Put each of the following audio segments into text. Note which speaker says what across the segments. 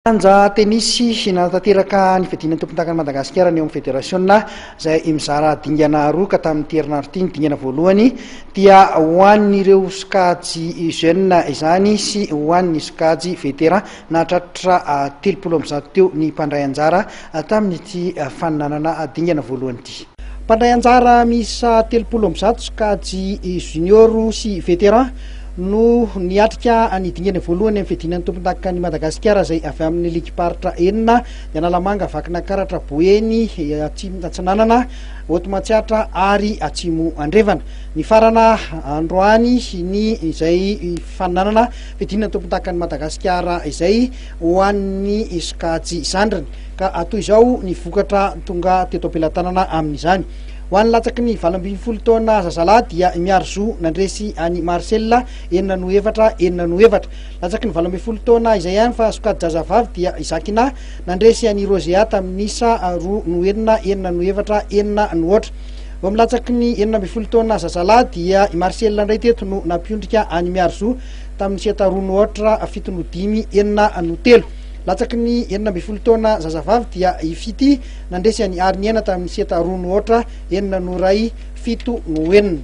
Speaker 1: Taranja tenisy, nanatanteraka ny fiadiana ny tompondakan'i Madagasikara ny eo amin'ny federasiona izay mizara dingana roa ka tamin'ity herinandro ity ny dingana voalohany dia ho an'ireo sokajy jeune izany sy ho an'ny sokajy vétéran. Nahatratra 130 teo ny mpandray anjara tamin'ity faninanana dingana voalohany ity. Mpandray anjara miisa 130 sokajy junior sy vétéran no niatrika ny dingana voalohany amin'ny fiadiana ny tompondakan'i Madagasikara izay avy amin'ny ligim-paritra enina, Analamanga, Vakinankaratra, Boeny, Atsimo Atsinanana, Haute Matsiatra ary Atsimo Andrefana. Nifarana androany ny izay faninanana fiadiana ny tompondakan'i Madagasikara izay ho an'ny sokajy zandriny. Ka toy izao ny vokatra tonga teto am-pelatanana amin'izany. Ho an'ny latsaky ny 18 taona zazalahy dia i Miarizo nandresy an'i Marcel 6-4, 6-4. Latsaky ny 18 taona izay ihany fa sokajy zazavavy dia i Zakina nandresy an'i Rosea tamin'ny isa 2-6, 6-4, 6-0. Eo amin'ny latsaky ny 16 taona zazalahy dia i Marcel indray teto no nampiondrika an'i Miarizo tamin'ny seta 2-0, 7-5, 6-3. Latsaky ny 16 taona zazavavy dia i Fitia nandresy an'i Hariniaina tamin'ny seta 2-0, 6-1, 7-6.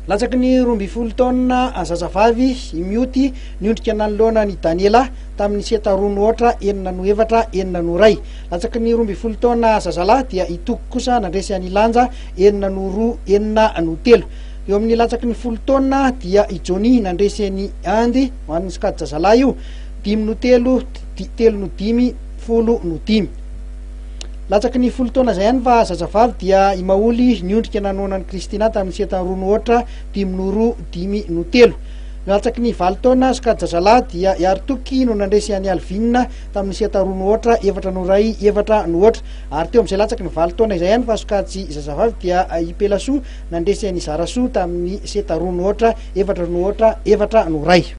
Speaker 1: Latsaky ny 12 taona zazavavy i Mioty niondrika nanoloana an'i Daniela tamin'ny seta 2-0, 6-4, 6-1. Latsaky ny 12 taona zazalahy dia i Toky kosa nandresy an'i Lanja 6-2, 6-3. Eo amin'ny latsaky ny 10 taona dia i Johnny nandresy an'i Andy ho an'ny sokajy zazalahy io. 5-3, 3-5, 10-5. Latsaky ny 10 taona izay ihany fa zazavavy dia i Maholy niondrika nanohana an'i Christina tamin'ny seta 2-0, 5-2, 5-3. Latsaky ny 8 taona sokajy zazalahy dia i Aritoky no nandresy an'i Alvin tamin'ny seta 2-0, 4-1, 4-0. Ary teo amin'izay latsaky ny 8 taona izay ihany fa sokajy zazavavy dia i Pelasoa nandresy an'i Zarasoa tamin'ny seta 2-0, 4-0, 4-1.